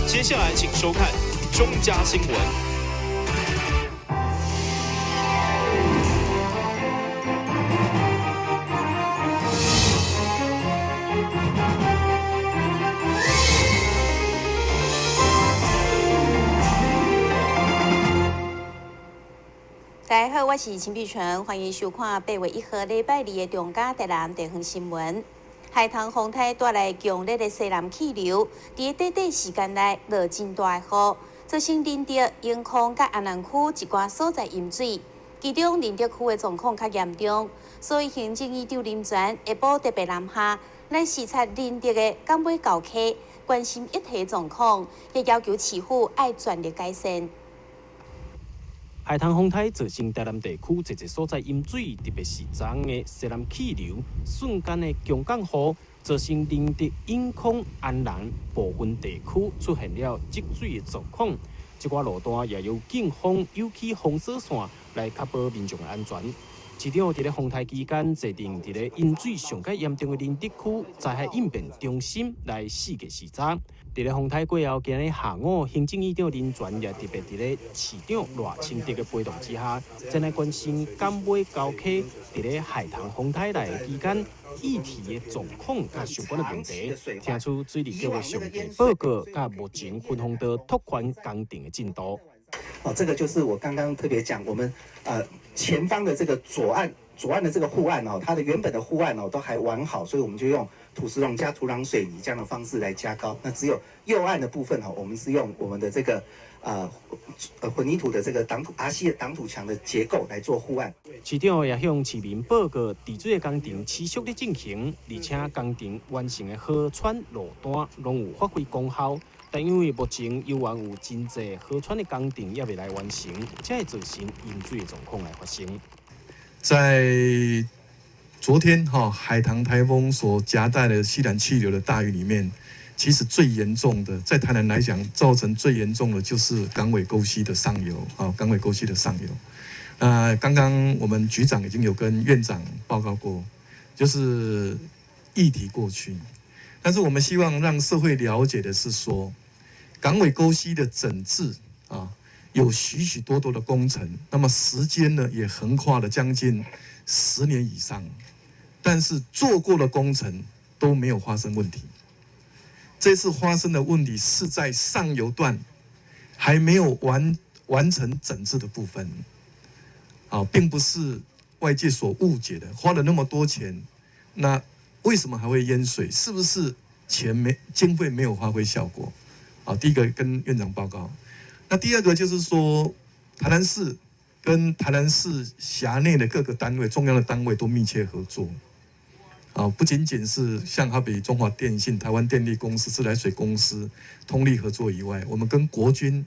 接下來請收看中嘉新聞。大家好，我是陳碧純，歡迎收看8月1號禮拜二的中嘉台南地方新聞。海棠風颱帶來強烈的西南氣流，佇短短時間內落真大雨，造成仁德、永康佮安南區一寡所在淹水，其中仁德區的狀況較嚴重，所以行政院長林全下晡特別南下來視察仁德的港尾溝溪，關心議題狀況，也要求市府愛全力改善。海棠風颱造成台南地區濟濟所在淹水，特別是昨昏的西南氣流瞬間的強降雨，造成仁德、永康、安南部分地區出現了積水的狀況。這寡路段也由警方有起封鎖線來確保民眾的安全。市長佇咧風颱期間坐鎮佇咧淹水上較嚴重的仁德區災害應變中心來四界視察。佇咧風颱過後，今日下午，行政院長林全也特別佇咧市長賴清德的陪同之下，前來關心港尾溝溪佇咧海棠風颱來的期間，議題的狀況佮相關的問題，聽取水利局的詳細報告，佮目前分洪道拓寬工程的進度。哦，這個就是我剛剛特別講，我們前方的這個左岸，左岸的這個護岸哦，它的原本的護岸哦都還完好，所以我們就用土石龍加土壤水泥這樣的方式來加高。那只有右岸的部分哦，我們是用我們的這個混凝土的這個擋土 RC 的擋土牆的結構來做護岸。市長也向市民報告，治水的工程持續咧進行，而且工程完成的河川路段攏有發揮功效。但因為目前猶原有真濟河川的工程猶未來完成，才會造成淹水的狀況來發生。在昨天哈海棠颱風所夾帶的西南氣流的大雨裡面，其實最嚴重的，在台南來講，造成最嚴重的就是港尾溝溪的上游啊，港尾溝溪的上游。那剛剛我們局長已經有跟院長報告過，就是議題過去。但是我們希望讓社會了解的是說，港尾溝溪的整治啊，有許許多多的工程，那麼時間呢也橫跨了將近10年以上，但是做過的工程都沒有發生問題。這次發生的問題是在上游段還沒有完成整治的部分，啊，並不是外界所誤解的，花了那麼多錢，那為什麼還會淹水？是不是錢沒經費沒有發揮效果？啊，第一個跟院長報告。那第二個就是說，台南市跟台南市轄內的各個單位、重要的單位都密切合作。啊，不僅僅是像好比中華電信、台灣電力公司、自來水公司通力合作以外，我們跟國軍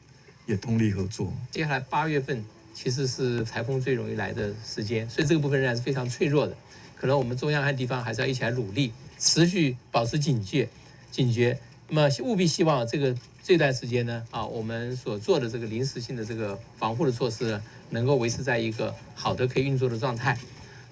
也通力合作。接下來8月份其實是颱風最容易來的時間，所以這個部分仍然是非常脆弱的。可能我們中央和地方還是要一起來努力，持續保持警戒、警覺。那麼務必希望這段時間呢，啊，我們所做的這個臨時性的這個防護的措施呢，能夠維持在一個好的可以運作的狀態。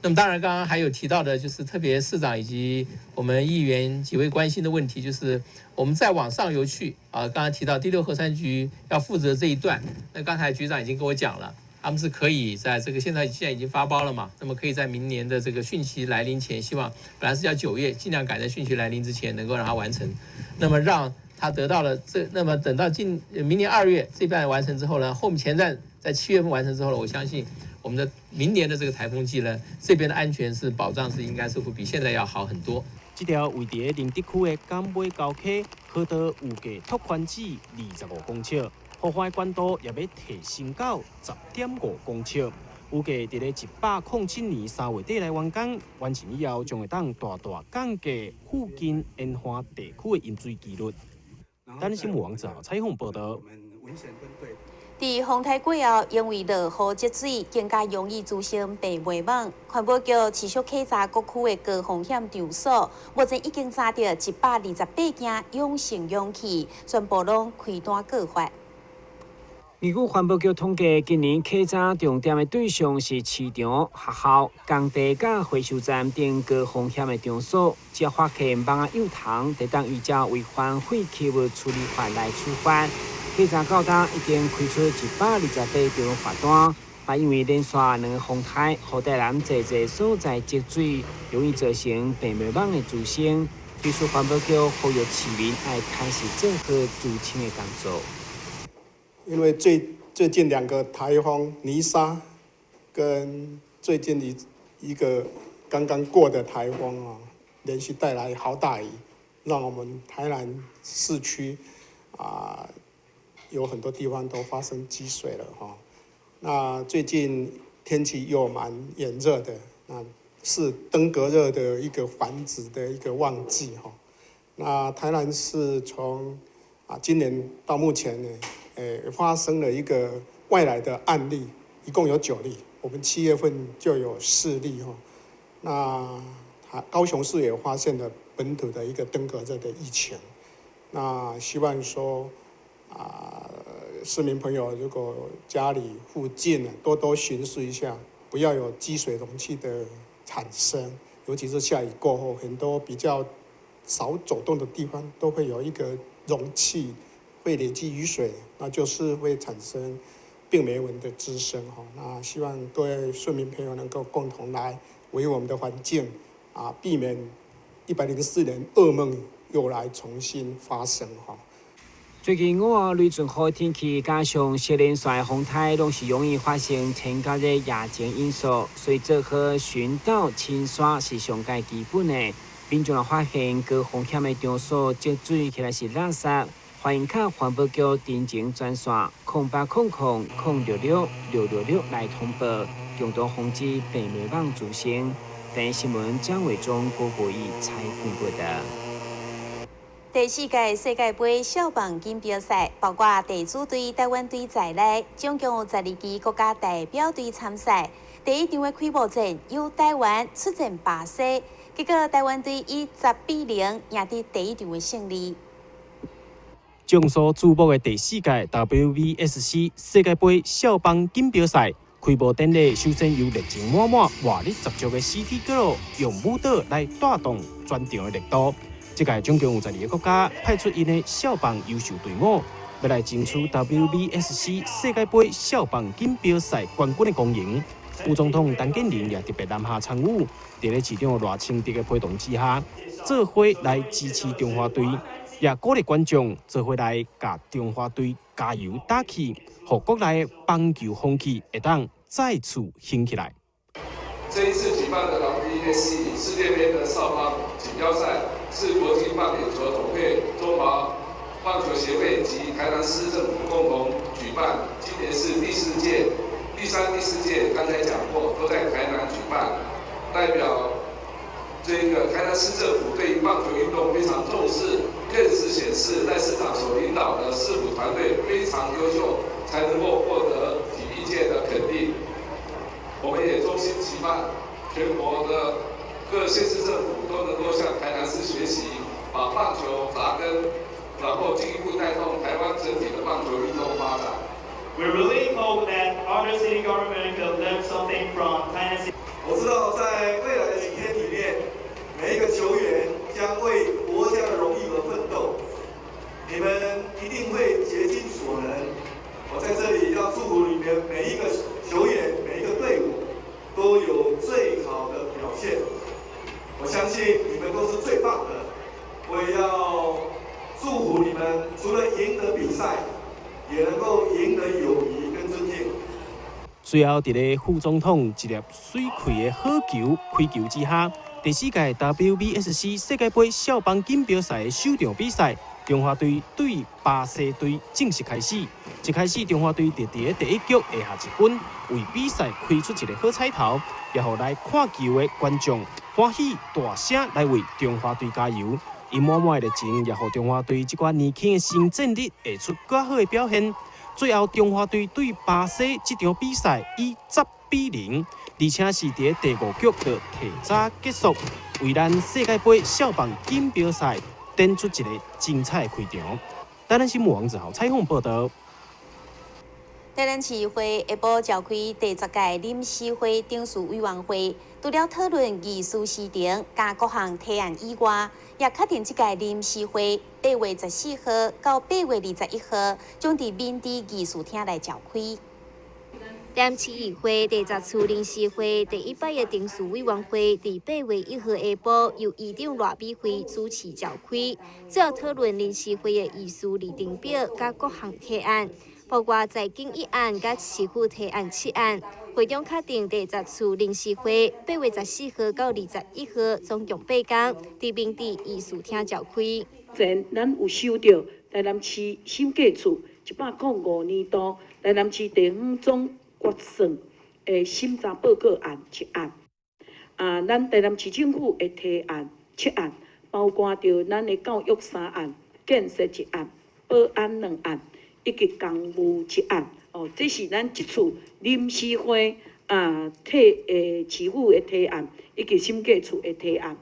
那麼當然，剛剛還有提到的，就是特別市長以及我們議員幾位關心的問題，就是我們再往上游去啊，剛剛提到第六河川局要負責這一段，那剛才局長已經跟我講了。他們是可以在這個現在已經發包了嘛，那麼可以在明年的這個汛期來臨前，希望本來是要9月，盡量趕在汛期來臨之前能夠讓它完成。那麼讓它得到了這，那麼等到近明年2月這段完成之後呢，後面前段在7月份完成之後呢，我相信我們的明年的這個颱風季呢，這邊的安全是保障是應該是會比現在要好很多。這條位佇仁德區的港尾溝溪河道預計拓寬至25公尺。河岸寬度也欲提升到10.5公尺，預計佇咧107年3月底來完工，完成以後將會當大大降低附近沿岸地區的淹水幾率。等新聞網站採訪報道。佇風颱過後，因為落雨積水，更加容易滋生病媒蚊。環保局持續稽查各區的高風險場所，目前已經查著128件陽性容器，全部攏開單告發。根據環保局統計，今年稽查重點的對象是市場、學校、工地佮回收站等高風險的場所。只要發現蠓仔幼蟲，就當依照違反廢棄物處理法來處罰。稽查到今已經開出128張罰單，嘛因為連續兩个風颱，予台南濟濟所在積水，容易造成病媒蚊的滋生。對此，環保局呼籲市民愛開始做好除清的工作。因為最近兩個颱風妮莎，跟最近一個剛剛過的颱風啊，連續帶來好大雨，讓我們台南市區啊有很多地方都發生積水了哈。那最近天氣又蠻炎熱的，那是登革熱的一個繁殖的一個旺季哈。那台南市從今年到目前呢，發生了一個外來的案例，一共有9例。我們7月份就有4例哈。那高雄市也發現了本土的一個登革熱的疫情。那希望說市民朋友如果家裡附近多多巡視一下，不要有積水容器的產生，尤其是下雨過後，很多比較少走動的地方都會有一個容器會累積雨水，那就是會產生病媒蚊的滋生哈。那希望各位市民朋友能夠共同來維護我們的環境啊，避免104年噩夢又來重新發生哈。最近午後雷陣雨天氣，加上接連續的風颱，攏是容易發生登革熱疫情因素，所以做好巡倒清沙是上蓋基本的。民眾若發現高風險的場所積水抑是垃圾，歡迎敲環保局偵情專線0800 006 666來通報，共同防止病媒蚊滋生。台視新聞張偉忠、郭國義採訪報導。第四屆世界盃少棒錦標賽，包括地主隊、台灣隊在內，總共有12支國家代表隊參賽。第一場的開幕戰由台灣出戰巴西，結果台灣隊以10比0贏得第一場的勝利。眾所矚目的第四屆 WBSC 世界盃少棒錦標賽開幕典禮，首先由熱情滿滿、活力十足的 CT 哥用舞蹈來帶動全場的熱度。這屆總共有12個國家派出𪜶的少棒優秀隊伍，欲來爭取 WBSC 世界盃少棒錦標賽冠軍的光榮。副總統陳建仁也特別南下參與，佇咧市長賴清德的陪同之下，做伙來支持中華隊，也鼓勵觀眾做伙來共中華隊加油打氣，予國內的棒球風氣會當再次興起來。這一次舉辦的 WBSC 世界盃的少棒錦標賽，是國際棒壘球總會、中華棒球協會及台南市政府共同舉辦，今年是第四屆、第三、第四屆，剛才講過，都在台南舉辦，代表這個台南市政府對於棒球運動非常重視，更是顯示賴市長所領導的市府團隊非常優秀，才能夠獲得體育界的肯定。我們也衷心期盼全國的各縣市政府都能夠向台南市學習，把棒球扎根，然後進一步帶動台灣整體的棒球運動發展。 We really hope that other city government can learn something from Tainan City. 我知道在未來的幾天裡面，每一個球員將為國家的榮譽而奮鬥，你們一定會竭盡所能。我在這裡要祝福你們每一個球員、每一個隊伍都有最好的表現。我相信你們都是最棒的。我也要祝福你們，除了贏得比賽，也能夠贏得友誼跟尊敬。隨後，佇咧副總統一粒媠氣的好球開球之下，第四屆 WBSC 世界盃少棒錦標賽的首場比賽，中華隊對巴西隊正式開始。一開始，中華隊佇佇咧第一局下下一分，為比賽開出一個好彩頭，也予來看球的觀眾歡喜大聲來為中華隊加油。𪜶滿滿的熱情，也予中華隊這寡年輕的新戰力會出較好的表現。最後，中華隊對巴西這場比賽以10比0，而且是佇第五局就提早結束，為咱世界盃少棒錦標賽展出一個精彩的開場。台南新聞王子豪採訪報導。台南市議會下晡召開第十屆臨時會董事委員會，除了討論議事時程佮各項提案以外，也確定這屆臨時會8月14號到8月21號，將佇民治議事廳來召開。台南市議會第十次臨時會第一擺的董事委員會，佇8月1號下晡由議長賴美惠主持召開，主要討論臨時會的議事日程表佮各項提案，包括財經議案佮市府提案7案。會中確定第十次臨時會8月14號到21號，總共8工，佇民治議事廳召開。前咱有收著台南市審計處105年度台南市地方總決算的審查報告案1案，啊，咱台南市政府的提案7案，包括著咱的教育3案、建設1案、保安2案，以及工務1案。哦，這是咱這次臨時會啊提的市府的提案，以及審計處的提案。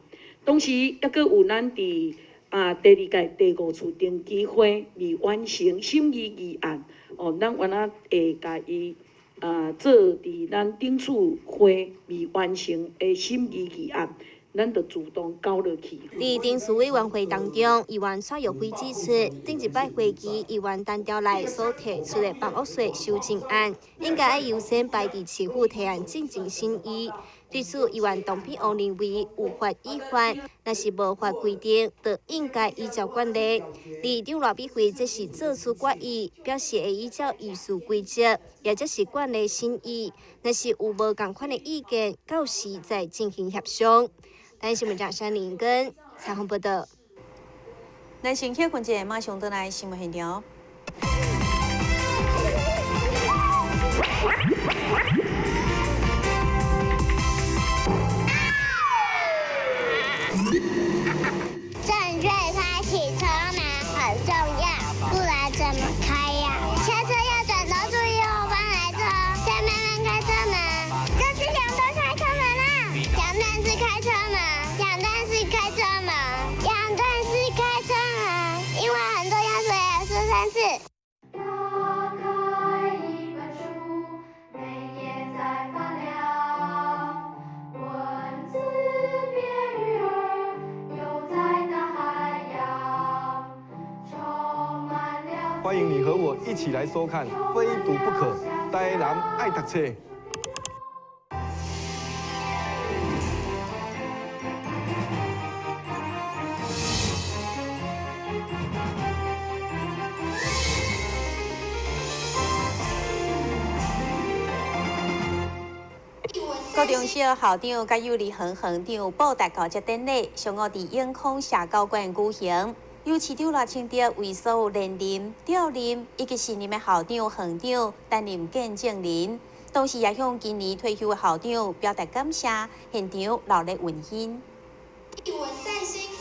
同時，抑閣有咱佇啊第二屆第5次定期會未完成審議議案，哦，咱原來會共伊啊做佇咱頂次會未完成的審議議案，咱就自動交落去。佇董事委員會當中，議員蔡玉輝指出，頂一擺會議議員陳調來所提出的房屋稅修正案，應該愛優先排佇市府提案進前審議。對此，議員董必王認為有法依法，若是無法規定，就應該依照慣例。議長賴美惠則是做出決議，表示會依照議事規則，也就是慣例審議。若是有無仝款的意見，到時再進行協商。台視新聞張山林跟采訪報道。咱先歇睏一下，馬上轉來新聞現場。正確開啟車門很重要，不然怎麼開呀？下車要轉頭注意後方來車，再慢慢開車門。這是兩段開車門啦，兩段式開車門，兩段式開車門，兩段式開車門，因為很重要，所以要說三次。打開一本書，每頁在發亮，文字變魚兒，游在大海洋，充滿了。歡迎你和我一起來收看《非讀不可》，台南愛讀冊。高中小校長佮幼兒園園長報達交接典禮，上午佇永康社教館舉行。由市長賴清德為所有連任、調任以及新任的校長、園長擔任見證人，同時也向今年退休的校長表達感謝，現場熱烈溫馨。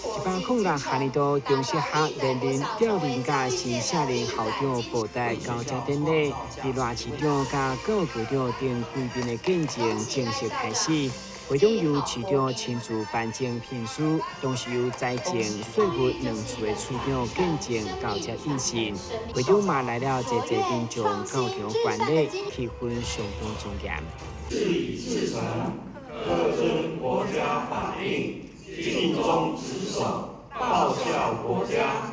106學年度中小學連任、調任佮新卸任校長報達交接典禮，佇賴市長佮各校長等貴賓的見證正式開始。會中由市長親自頒贈聘書，同時由財政、稅務兩處的處長見證交接印信。會中嘛來了濟濟民眾到場觀禮，氣氛相當莊嚴。事已至成，恪遵國家法令，盡忠職守，報效國家，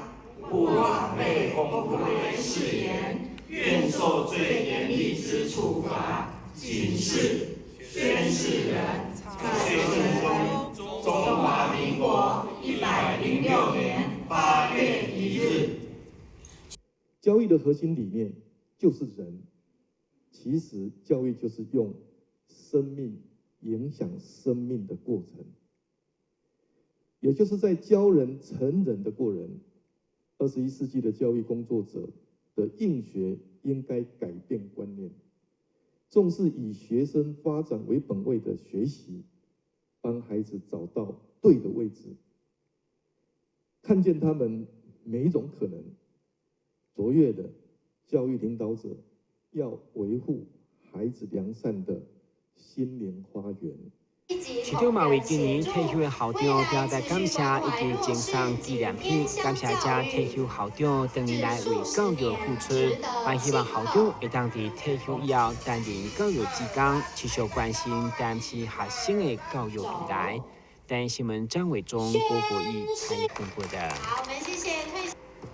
不違背公開誓言，願受最嚴厲之處罰。謹示宣誓人蔡順忠，中華民國106年8月1日。教育的核心理念就是人，其實教育就是用生命影響生命的過程，也就是在教人成人的過程。21世紀的教育工作者的應學應該改變觀念，重視以學生發展為本位的學習，幫孩子找到對的位置，看見他們每一種可能。卓越的教育領導者要維護孩子良善的心靈花園，市長嘛為今年退休的校長表達感謝以及贈送紀念品，感謝遮退休校長多年來為教育付出，也希望校長會當佇退休以後擔任教育志工，持續關心台南市學生的教育未來。台南新聞張偉忠、郭博義採訪報導。好，我們謝謝退。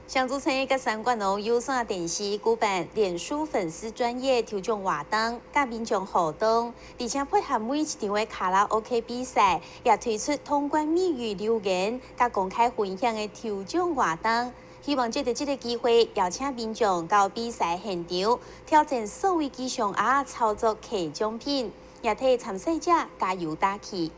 雙子星佮三冠王有線電視舉辦臉書粉絲專頁抽獎活動，佮民眾互動，而且配合每一場的卡拉 OK 比賽，也推出通關密語留言，佮公開分享的抽獎活動。希望藉著這个機會，邀請民眾到比賽現場挑戰數位機上鑰仔操作摕獎品，也替參賽者加油打氣。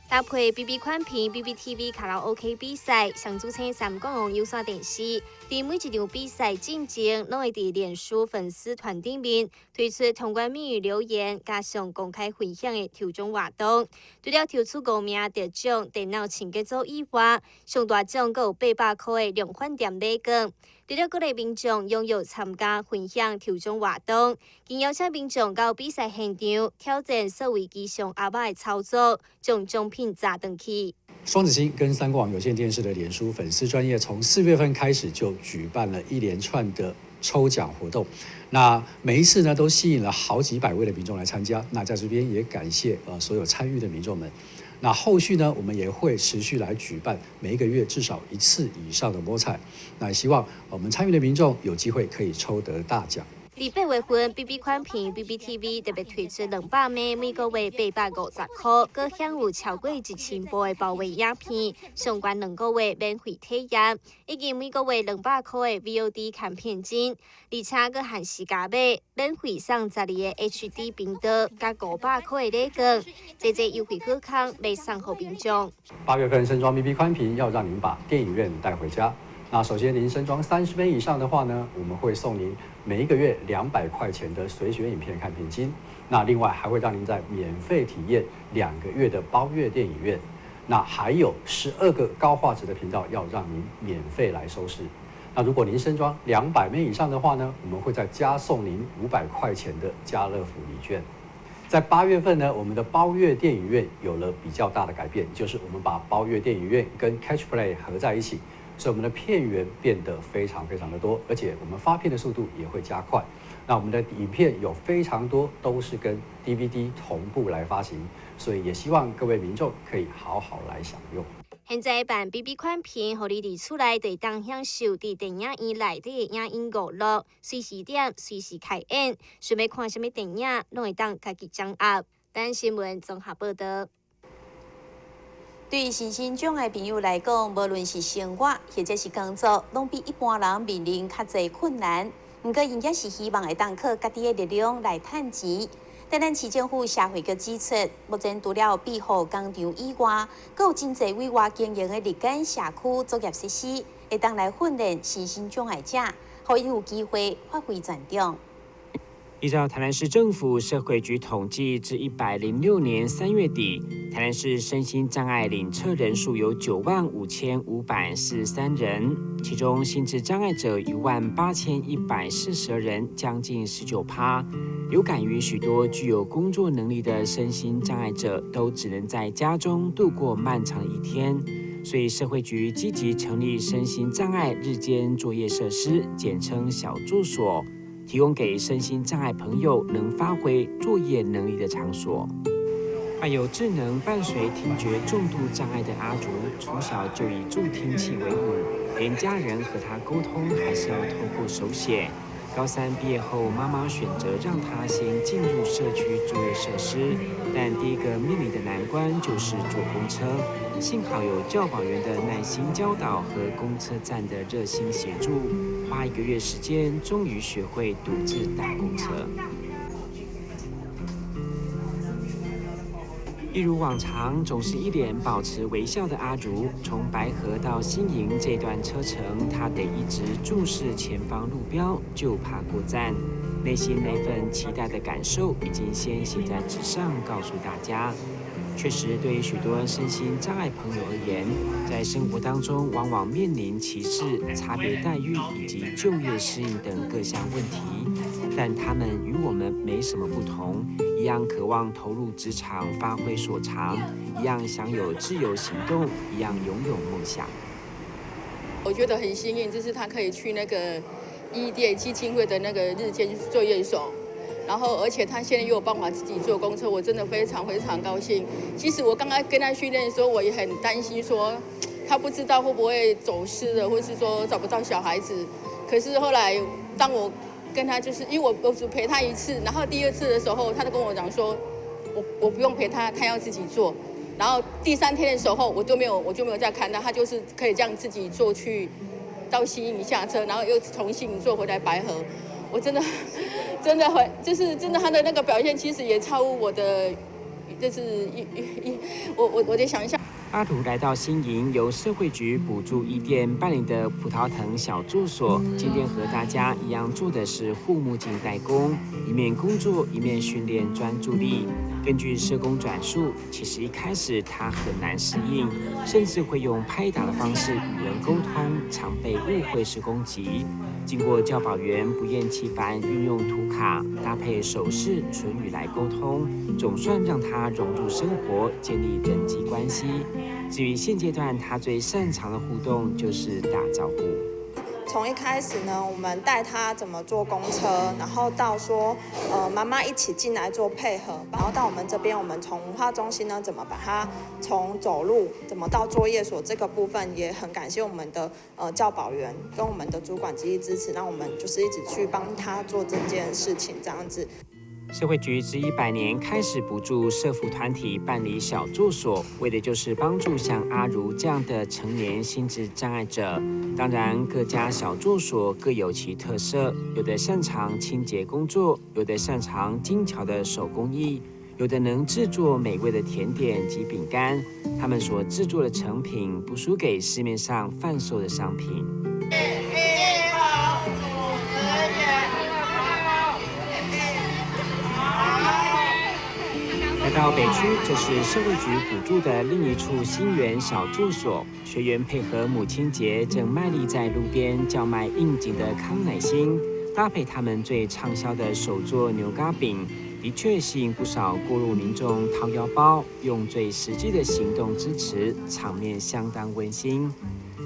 搭配 BB 寬頻 BBTV 卡拉 OK 比賽，雙子星三冠王有線電視，佇每一場比賽進前，攏會佇臉書粉絲團頂面推出通關密語留言，加上公開分享的抽獎活動。除了抽出五名得獎電腦清潔組以外，上大獎閣有800箍的量販店禮券。除了鼓勵民眾踴躍參加分享抽獎活動，更邀請民眾到比賽現場挑戰數位機上鑰仔的操作，將獎品砸轉去。雙子星跟三國網有線電視的臉書粉絲專頁，從4月份開始就舉辦了一連串的抽獎活動，那每一次呢都吸引了好幾百位的民眾來參加。那在這邊也感謝所有參與的民眾們。那後續呢，我們也會持續來舉辦每一個月至少一次以上的摸彩。那希望我們參與的民眾有機會可以抽得大獎。佇8月份，BB 寬頻 BBTV 特別推出200M，每個月850箍，閣享有超過1000部的包月影片，上懸2個月免費體驗，以及每個月200箍的 VOD 看片金，而且閣限時加碼，免費送12個 HD 頻道，佮500箍的禮券，這這優惠好康，欲送予民眾。 8月份升裝 BB 寬頻，要讓您把電影院帶回家。那首先，您升裝30M 以上的話呢，我們會送您每一個月200塊錢的隨選影片看片金。那另外還會讓您再免費體驗2個月的包月電影院。那還有12個高畫質的頻道要讓您免費來收視。那如果您升裝200M 以上的話呢，我們會再加送您500塊錢的家樂福禮券。在8月份呢，我們的包月電影院有了比較大的改變，就是我們把包月電影院跟 Catch Play 合在一起。所以我們的片源變得非常非常的多，而且我們發片的速度也會加快。那我們的影片有非常多都是跟 DVD 同步來發行，所以也希望各位民眾可以好好來享用。現在辦 BB 寬頻，予你佇厝內就會當享受佇電影院內底的影音娛樂，隨時點、隨時開演，想欲看啥物電影，攏會當家己掌握。台南新聞綜合報導。對於身心障礙朋友來講，無論是生活或者是工作，攏比一般人面臨較濟困難。毋過，𪜶也是希望會當靠家己的力量來趁錢。台南市政府社會局指出，目前除了庇護工場以外，閣有真濟委外經營的日間社區作業設施，會當來訓練身心障礙者，予𪜶有機會發揮專長。依照台南市政府社會局統計，至106年3月底，台南市身心障礙領冊人數有95,543人，其中心智障礙者18,142人，將近19趴。有感於許多具有工作能力的身心障礙者都只能在家中度過漫長的一天，所以社會局積極成立身心障礙日間作業設施，簡稱小住所。提供給身心障礙朋友能發揮作業能力的場所。患有智能伴隨聽覺重度障礙的阿竹，從小就以助聽器為伍，連家人和他溝通還是要透過手寫。高三畢業後，媽媽選擇讓他先進入社區作業設施，但第一個面臨的難關就是坐公車。幸好有教保員的耐心教導和公車站的熱心協助，花一個月時間，終於學會獨自搭公車。一如往常，總是一臉保持微笑的阿如，從白河到新營這段車程，他得一直注視前方路標，就怕過站。內心那份期待的感受，已經先寫在紙上，告訴大家。確實，對於許多身心障礙朋友而言，在生活當中往往面臨歧視、差別待遇以及就業適應等各項問題。但他們與我們沒什麼不同，一樣渴望投入職場發揮所長，一樣享有自由行動，一樣擁有夢想。我覺得很幸運，就是他可以去那個伊甸基金會的那個日間作業所，然後而且他現在又有辦法自己坐公車，我真的非常非常高興。其實我剛剛跟他訓練的時候，我也很擔心說他不知道會不會走失了，或是說找不到小孩子。可是後來當我跟他就是因為我只陪他一次，然後第二次的時候，他就跟我講說，我不用陪他，他要自己坐。然後第三天的時候，我就沒有再看到他，就是可以這樣自己坐去到新營下車，然後又重新坐回來白河。我真的真的很就是真的他的那個表現，其實也超乎我的，就是一一我在想一下。阿圖來到新營，由社會局補助伊甸辦理的葡萄藤小住所，今天和大家一樣做的是護目鏡代工，一面工作一面訓練專注力。根據社工轉述，其實一開始他很難適應，甚至會用拍打的方式與人溝通，常被誤會是攻擊。經過教保員不厭其煩運用圖卡搭配手勢、唇語來溝通，總算讓他融入生活，建立人際關係。至於現階段，他最擅長的互動就是打招呼。從一開始呢，我們帶他怎麼坐公車，然後到說，媽媽一起進來做配合，然後到我們這邊，我們從文化中心呢，怎麼把他從走路，怎麼到作業所這個部分，也很感謝我們的教保員跟我們的主管極力支持，讓我們就是一直去幫他做這件事情，這樣子。社會局自100年開始補助社福團體辦理小住所，為的就是幫助像阿如這樣的成年心智障礙者。當然，各家小住所各有其特色，有的擅長清潔工作，有的擅長精巧的手工藝，有的能製作美味的甜點及餅乾。他們所製作的成品不輸給市面上販售的商品。來到北區，這是社會局補助的另一處新園小住所。學員配合母親節，正賣力在路邊叫賣應景的康乃馨，搭配他們最暢銷的手作牛軋餅，的確吸引不少過路民眾掏腰包，用最實際的行動支持，場面相當溫馨。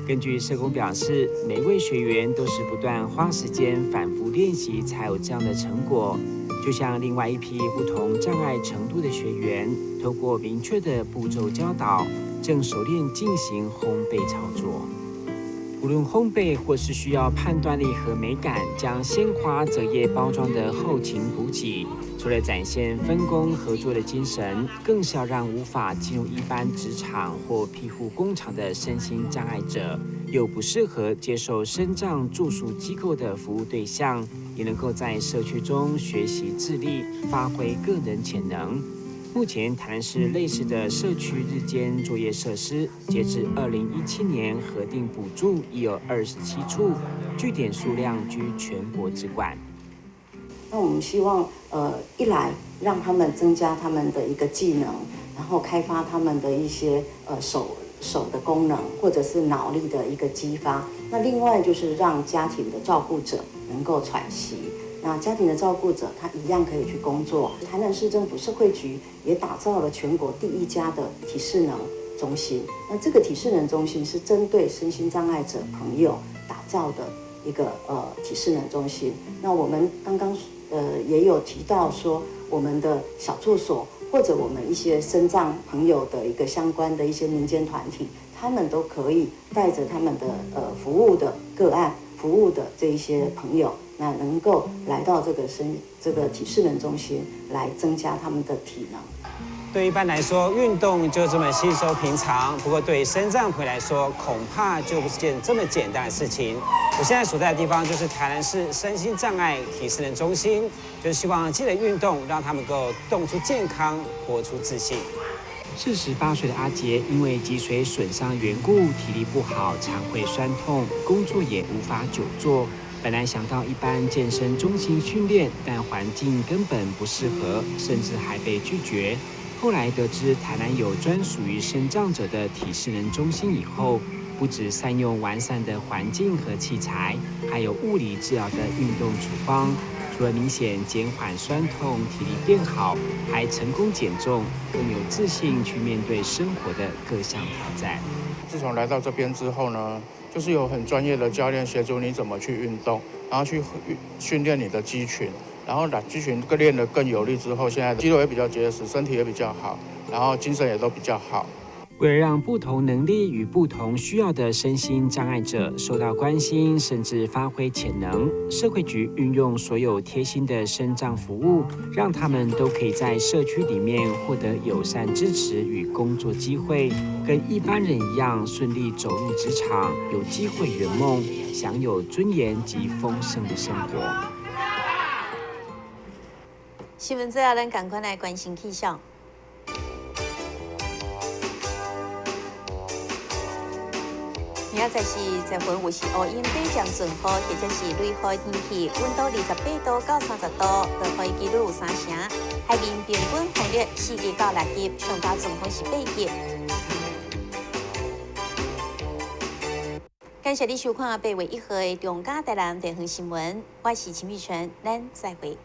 根據社工表示，每位學員都是不斷花時間反覆練習，才有這樣的成果。就像另外一批不同障礙程度的學員，透過明確的步驟教導，正熟練進行烘焙操作。無論烘焙或是需要判斷力和美感，將鮮花折葉包裝的後勤補給，除了展現分工合作的精神，更是要讓無法進入一般職場或庇護工廠的身心障礙者，又不適合接受身障住宿機構的服務對象，也能夠在社區中學習自立，發揮個人潛能。目前台南市類似的社區日間作業設施，截至2017年核定補助已有27處，據點數量居全國之冠。那我們希望，一來讓他們增加他們的一個技能，然後開發他們的一些手的功能，或者是腦力的一個激發。那另外就是讓家庭的照顧者能夠喘息。那家庭的照顧者他一樣可以去工作。台南市政府社會局也打造了全國第一家的體適能中心。那這個體適能中心是針對身心障礙者朋友打造的一個體適能中心。那我們剛剛也有提到說，我們的小住所或者我們一些身障朋友的一個相關的一些民間團體，他們都可以帶着他們的服務的個案、服務的這一些朋友，那能夠來到這個體適能中心來增加他們的體能。對一般來說，運動就這麼稀鬆平常。不過對身障朋友來說，恐怕就不是件這麼簡單的事情。我現在所在的地方就是台南市身心障礙體適能中心，就是希望借著運動，讓他們夠動出健康，活出自信。48歲的阿杰因為脊髓損傷緣故，體力不好，常會痠痛，工作也無法久坐。本來想到一般健身中心訓練，但環境根本不適合，甚至還被拒絕。後來得知台南有專屬於身障者的體適能中心以後，不止善用完善的環境和器材，還有物理治療的運動處方，除了明顯減緩痠痛、體力變好，還成功減重，更有自信去面對生活的各項挑戰。自從來到這邊之後呢，就是有很專業的教練協助你怎麼去運動，然後去訓練你的肌群，然後把肌群更練得更有力之後，現在肌肉也比較結實，身體也比較好，然後精神也都比較好。為了讓不同能力與不同需要的身心障礙者受到關心，甚至發揮潛能，社會局運用所有貼心的身障服務，讓他們都可以在社區裡面獲得友善支持與工作機會，跟一般人一樣順利走入職場，有機會圓夢，享有尊嚴及豐盛的生活。新聞最後，咱趕快來關心氣象。明仔載是10分50音，短暫陣雨或者是雷雨天氣，溫度28度到30度，落雨幾率有三成。海面平均風力4級到6級，上大陣風是8級。感謝你收看8月1號的中嘉台南地方新聞，我是秦美純，咱再會。